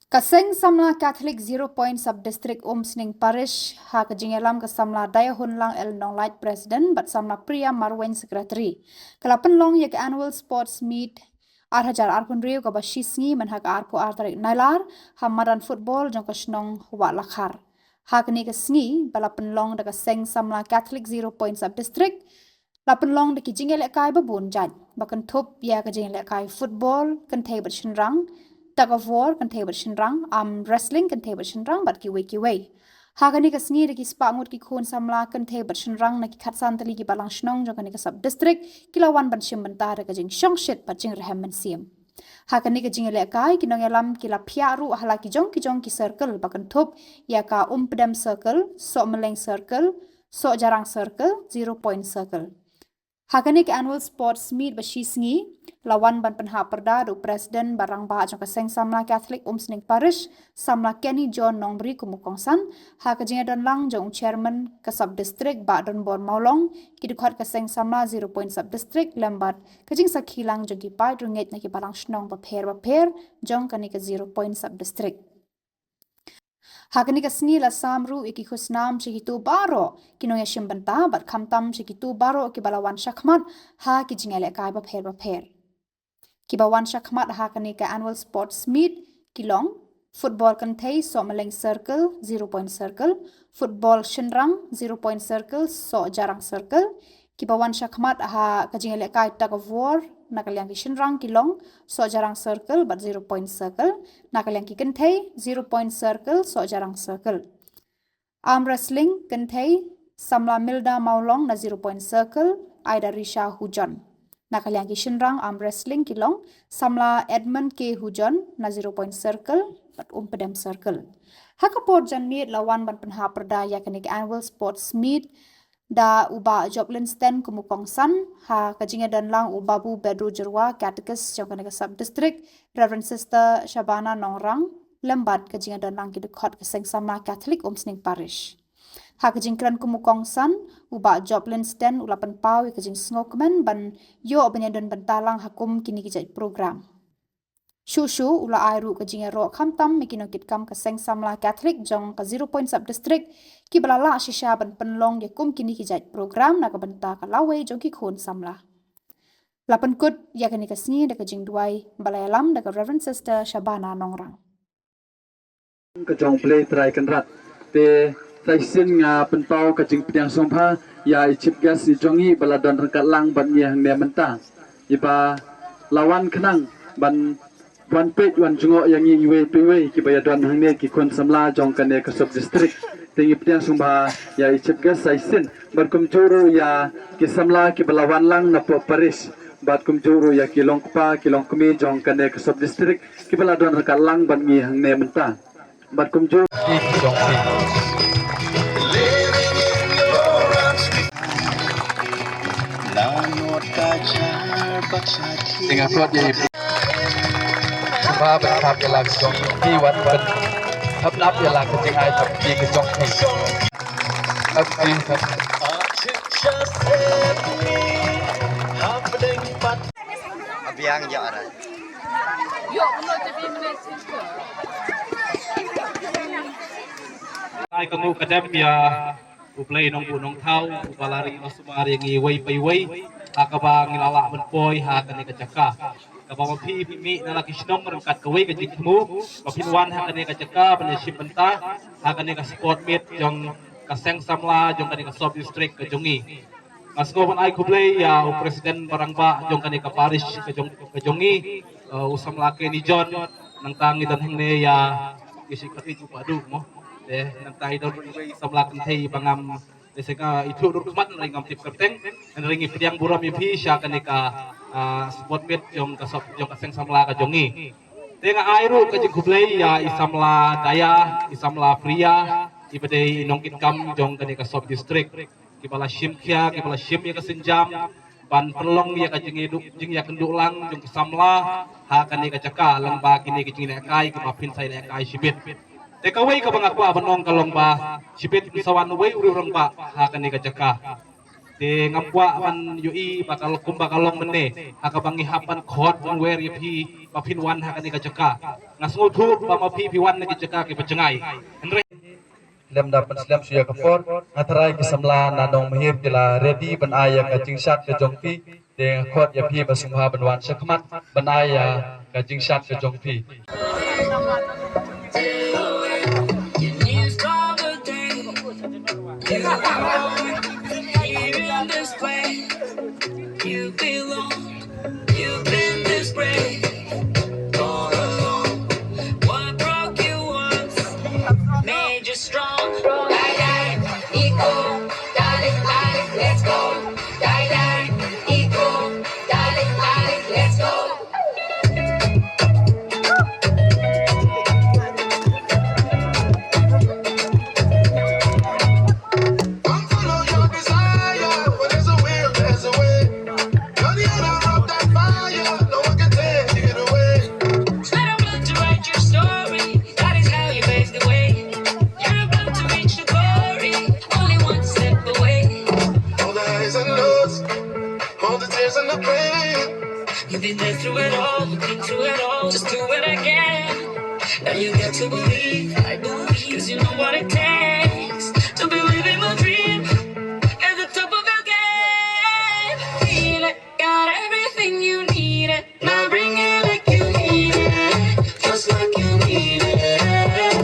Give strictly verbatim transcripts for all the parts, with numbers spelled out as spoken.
Ka Seng Samla Catholic Zero Point Sub District Umsning Parish, ha ka jingïalam ka Samla Dayahunlang L Nonglait, President, bad Samla Priya Marwein, Secretary, ka la pynlong ïa ka Annual Sports Meet ar hajar arphew hynriew kaba shi sngi mynha ka arphew ar tarik Nailar ha madan football jong ka shnong Wahlakhar. Ha kane ka sngi ba la pynlong da ka Seng Samla Catholic Zero Point Sub District, la pynlong da ki jingïalehkai ba bun jait, ba kynthup ïa ka jingïalehkai football kynthei bad shynrang, tug of war kynthei bad shynrang, arm wrestling kynthei bad shynrang, bad kiwei kiwei. Ha kane ka sngi da ki spah ngut ki khun samla kynthei bad shynrang na ki khatsan tylli ki balang shnong jong kane ka sub district ki la wan ban shim bynta da ka jingshongshit bad jingrhem mynsiem. Ha kane ka jingïalehkai ki nongïalam ki la phiah ruh ha la ki jong ki jong ki circle ba kynthup ïa ka Umpdem Circle, Sohmleng Circle, Sohjarang Circle, Zero Point Circle. Ha kane ka Annual Sports Meet ba shi sngi la wan ban pynhap pyrda da u President ba rangbah jong ka Seng Samla Catholic Umsning Parish, Samla Kenny John Nongbri kum u kongsan, ha ka jingïadon lang jong u Chairman ka Sub District Bah Donbor Mawlong, ki dkhot ka Seng Samla Zero Point Sub District lem bad ka jingsakhi lang jong ki paid rngeit na ki balang shnong bapher bapher jong kane ka Zero Point Sub District. Ha kane ka sngi la sam ruh ïa ki khusnam sha kito baroh ki nongïashim bynta bad khamtam sha kito baroh kiba la wan shakhmat ha ki jingïalehkai bapher bapher. Kiba wan shakhmat ha kane ka Annual Sports Meet ki long: football kynthei, Sohmleng Circle, Zero Point Circle; football shynrang, Zero Point Circle, Sohjarang Circle; kiba wan shakhmat ha ka jingïalehkai tug of war na ka liang ki shynrang ki long Sohjarang Circle bad Zero Point Circle; na ka liang ki kynthei, Zero Point Circle, Sohjarang Circle. Arm wrestling kynthei, Samla Milda Mawlong na Zero Point Circle, Aida Risha Hujon. Na ka liang ki shynrang arm wrestling ki long Samla Edmund K Hujon na Zero Point Circle bad Umpdem Circle. Ha ka por janmiet la wan ban pynhap pyrda ïa kane ka Annual Sports Meet da u Bah Joplin Sten kum u kongsan, ha ka jingïadon lang u Babu Bedru Jyrwa, Catechist jong kane ka Sub District, Reverend Sister Shabana Nongrang, lem bad ka jingïadon lang ki dkhot ka Seng Samla Catholic Umsning Parish. Ha ka jingkren kum u kongsan, u Bah Joplin Sten u la pynpaw ïa ka jingsngewkmen ban ïoh ban ïadon bynta lang ha kum kine ki jait program. Shuh shuh u la ai ruh ka jingïaroh khamtam ïa ki nongkitkam ka Seng Samla Catholic jong ka Zero Point Sub District kiba la lah shisha ban pynlong ïa kum kine ki jait program na ka bynta ka lawei jong ki khun samla. La pynkut ïa kane ka sngi da ka jingduwai ba la ïalam da ka Reverend Sister Shabana Nongrang. Ka jong U Blei Trai Kynrad. Te sa shisien nga pynpaw ka jingpdiang sngewbha ïa i chief guest i jong ngi ba la don ryngkat lang bad ngi hangne mynta, iba la wan khnang ban wan peit wan jngoh ïa ngi iwei pa iwei kiba ïadon hangne, ki khun samla jong kane ka sub district. Te ngi pdiang sngewbha ïa i chief guest sa shisien bad kumjuh ruh ïa ki samla kiba la wan lang na poh parish bad kumjuh ruh ïa ki longkpa ki longkmie jong kane ka sub district kiba la don ryngkat lang bad ngi hangne mynta. Bad kumjuh. Tengah kot ye. Sngewbha ban khap ïa la ka jong phi, wat ban hap lap ïa la ka jingai thap phi ka jong phi. Hap phi hap. Abiang ïa ara. Ai ka nguh ka dem ïa U Blei Nongbuh Nongthaw uba la ri la sumar ïa ngi iwei pa iwei ha kaba ngi la lah ban poi ha kane ka jaka. Kaba ma phi phi mih na la ki shnong ryngkat kawei ka jingthmu ba phin wan ha kane ka jaka ban ïashim bynta ha kane ka sport meet jong ka seng samla jong kane ka sub district ka jong ngi. Nga sngew ban ai khublei ïa u president ba rangbah jong kane ka parish ka jong, ka jong ngi, eh, u samla Kenny John, nangta ngi don hangne ïa i secretary u Bah Duh mo. Te nangta i don i samla kynthei ba ngam te seng, ah, i thuh dur khmat, hynrei ngam tip kyrteng, hynrei ngi pdiang burom ïa phi sha kane ka, ah, sport meet jong ka sub, jong ka seng samla ka jong ngi. Te nga ai ruh ka jingkhublei ïa i samla Daya, i samla Priya, iba dei i nongkitkam jong kane ka sub district. Kiba la shim khia, kiba la shim ïa ka sienjam ban pynlong ïa ka jingïakynduh, jingïakynduh lang jong ki samla ha kane ka jaka lyngba kine ki jinglehkai kiba phin sa ïalehkai shibit. Te kawei kaba nga kwah ban ong ka long ba shibit phin sa wan uwei u rangbah ha kane ka jaka. Te ngam kwah ban ïohi ba ka kumba ka long mynne ha kaba ngi hap ban khot ban wer ïa phi ba phin wan ha kane ka jaka. Nga sngewthuh ba ma phi phi wan na ki jaka kiba jngai. Hynrei lem da pynslem shu ïa ka por, nga tharai ki samla na Nongmihir ki la ready ban ai ïa ka jingshad ka jong phi. Te nga khot ïa phi ba sngewbha ban wan shakhmat ban ai ïa ka jingshad ka jong phi. You belong. You've been this brave all along. What broke you once made you strong. Die, die, equal, darling, darling, let's go. Die, die, equal, darling, darling, let's go. Come follow your desire. Where there's a will, there's a way. You're the owner of that fire. No one can take it away. Sweat and blood to write your story. That is how you pave the way. You're about to reach the glory. Only one step away. All the highs and lows, all the tears and the pain. You've been there through it all, you've been through it all. Just do it again. Now you got to believe, I believe, 'cause you know what it takes to be living a dream at the top of your game. Feel it, got everything you need it. Now bring it like you mean it, just like you mean it.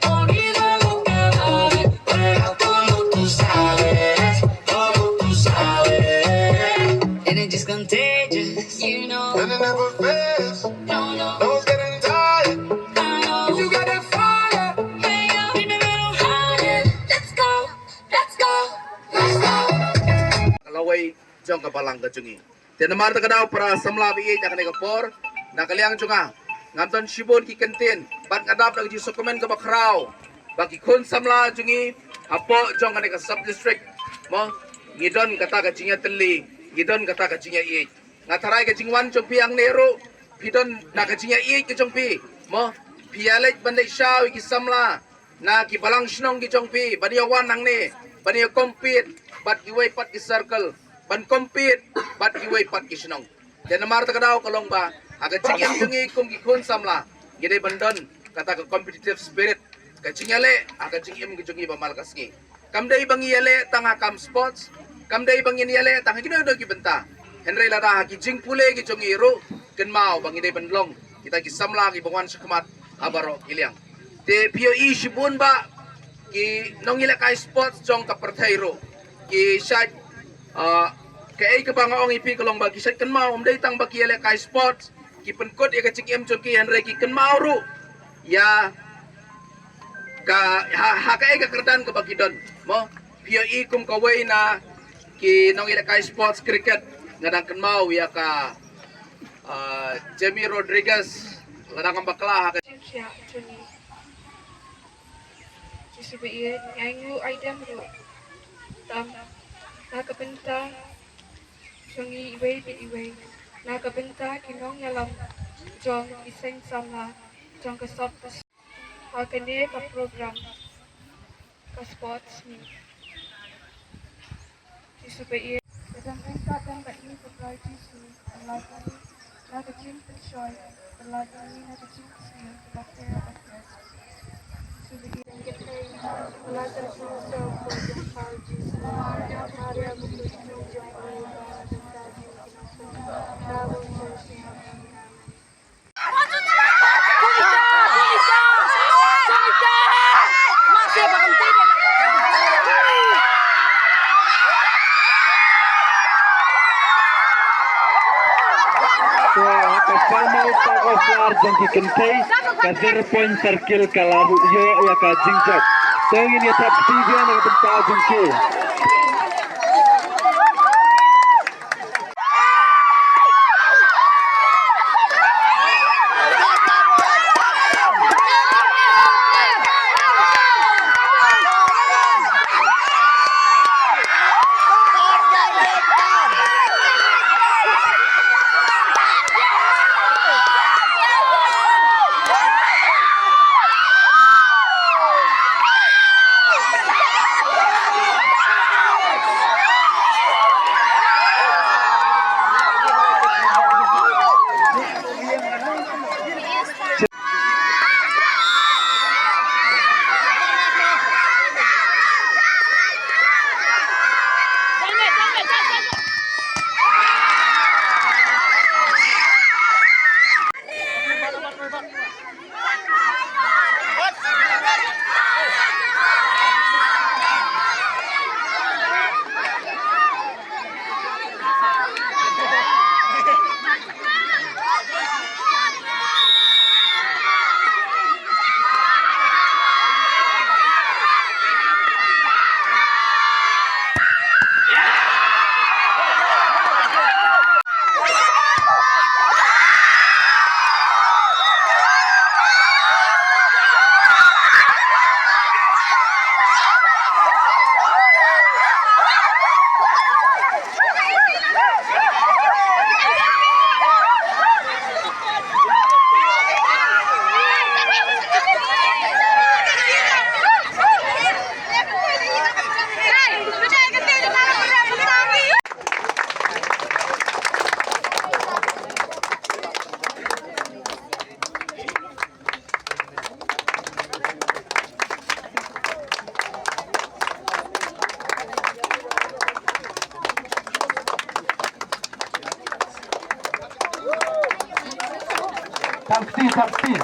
Olvida lo que vale, pero tú no tú sabes, como tú sabes. Energy's contagious, you know. And it never fails. No, no. No one's getting tired. I know. You got that fire. Hey, yo, you never know how to. Let's go, let's go, let's go. Ka lawei jong ka balang ka jong ngi. Te namar ta ka daw para samla ba ïeit ha kane ka por, na ka liang jong nga, ngam don shibun ki kyntien, bad nga dap da ka jingsngewkmen kaba khraw ba ki khun samla jong ngi hapoh jong kane ka sub district, mo, ngi don kata ka jingïatylli, ngi don kata ka jingïaieit. Nga tharai ka jingwan jong phi hangne ruh, phi don na ka jingïaieit ka jong phi, mo, phi ïaleit ban leit shaw ïa ki samla na ki balang shnong ki jong phi, ban ïa wan hangne ban ïa compete bad kiwei pat ki circle, ban compete bad kiwei pat ki shnong. Te namar ta ka daw ka long ba ha ka jingim jong ngi kum ki khun samla, ngi dei ban don kata ka competitive spirit, ka jingïaleh ha ka jingim ka jong ngi ba man la ka sngi. Kam dei ba ngi ïaleh tang ha kam sports, kam dei ba ngin ïaleh tang ha kino kino ki bynta. Hynrei lada ha ki jingpule ki jong ngi ruh, kynmaw ba ngi dei ban long kita ki samla kiba wan shakhmat ha baroh ki liang. Te phi ïohi shibun ba ki nongïalehkai sports jong ka pyrthei ruh ki shait, ah, kaei kaba nga ong ïa phi ka long ba ki shait kynmaw, ym dei tang ba ki ïalehkai sports ki pynkut ïa ka jingim jong ki, hynrei ki kynmaw ruh ïa ka, ha, ha kaei ka kyrdan kaba ki don, mo. Phi ïohi kum kawei na ki nongïalehkai sports cricket, nga dang kynmaw ïa ka, ah, Jamie Rodriguez, la dang kam bakla ha ka. Jingkhiah jong ngi. Jisu ba ïeit, ngi ainguh aidem ruh. Tam na ka bynta jong ngi iwei pa iwei, na ka bynta ki nongïalam jong ki seng samla jong ka sub ha kane ka program ka sports meet. Jisu ba ïeit. Ka dang ryngkat dang bad ngi ka Trai Jisu, ka la jong ngi na ka jingpynshoi, ka la jong ngi na ka jingpynshoi, ka la jong ngi na ka jingpynshoi. To, ha ka final tug of war jong ki kynthei, ka zero point circle ka la ïoh ïa ka jingjop. To ngin ïa thap kti biang na ka bynta jong ki. Pat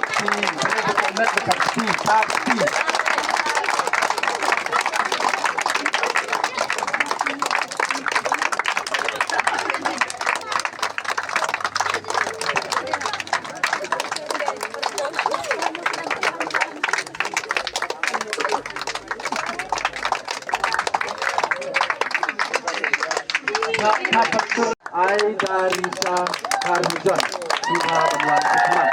kti, bret da ka met da ka kti, pat kti. Aida Risa Karmijon, sngewbha ban wan sha khmat.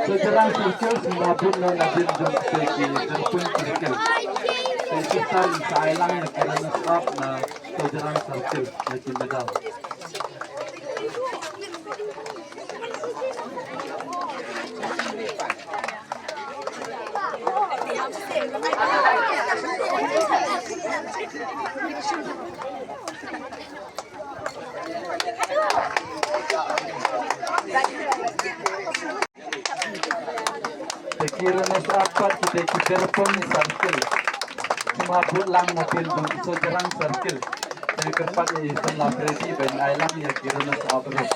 Sojrang Circle sngewbha bud noh nadien jong kito ki Jyrpung Circle. Te shiptar sa ai lang ïa ki runners up na Sojrang Circle ïa ki medal. Te ki runners up pat kita ki Jyrpung Circle. Sngewbha bud lang nadien jong ki Sojrang Circle. Te kyrpad ïa i samla Freddy ban ai lang ïa ki runners up ruh.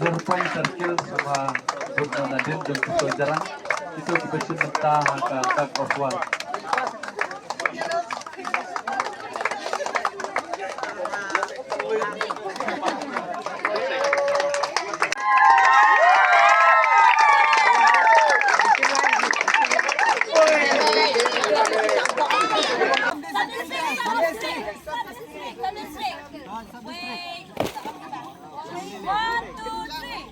Jyrpung Circle sngewbha bud noh nadien jong ki Sojrang. Kito kiba shim bynta ha ka tug of war. One, two, three.